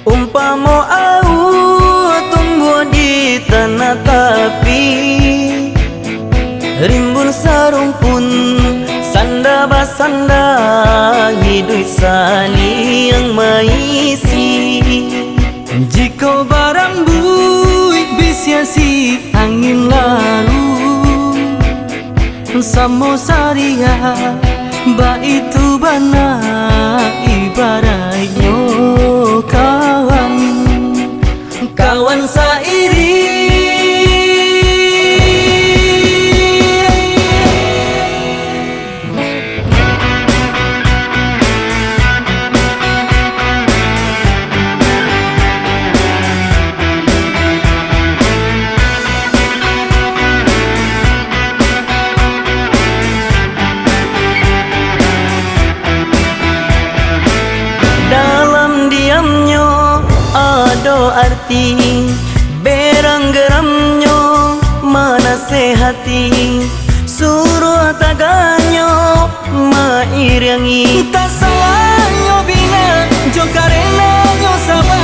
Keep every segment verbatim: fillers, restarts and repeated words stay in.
Umpamo aua tumbuah di tanah tapi, rimbun sarumpun sanda basanda, hiduik saliang maisi. Jikok barambuik bisiak si angin lalu, samo sariak, baitu bana ibaraiknyo kawan, kawan sairi. Dalam diamnyo ado arti, berang geramnyo manasehati, suruah taganyo mairiangi. Tasalahnyo bina jo karenanyo saba,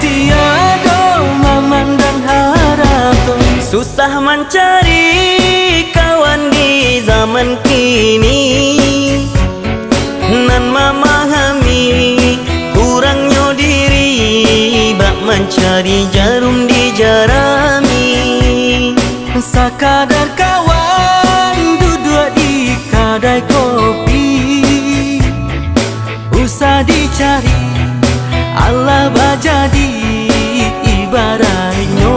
tiado mamandang harato. Susah mancari kawan di zaman kini, nan mamahami kurangnyo diri, bak mancari jarum di jarami. Sakadar kawan duduak di kadai kopi, usah dicari, alah bajadi ibaraiknyo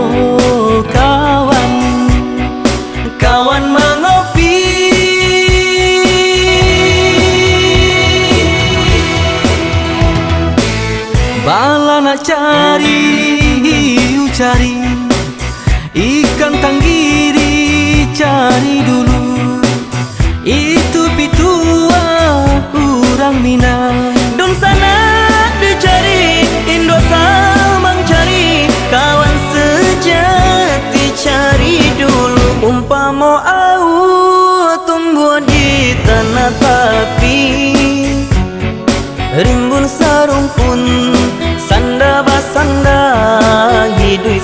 kawan, kawan mangopi. Bala nak cari, cari. Ikan tanggiri cari dulu, itu pituah urang Minang. Dunsanak dicari, induak samang cari, kawan sejati cari dulu. Umpamo aua tumbuah di tanah tapi, rimbun sarumpun sanda basanda, hiduik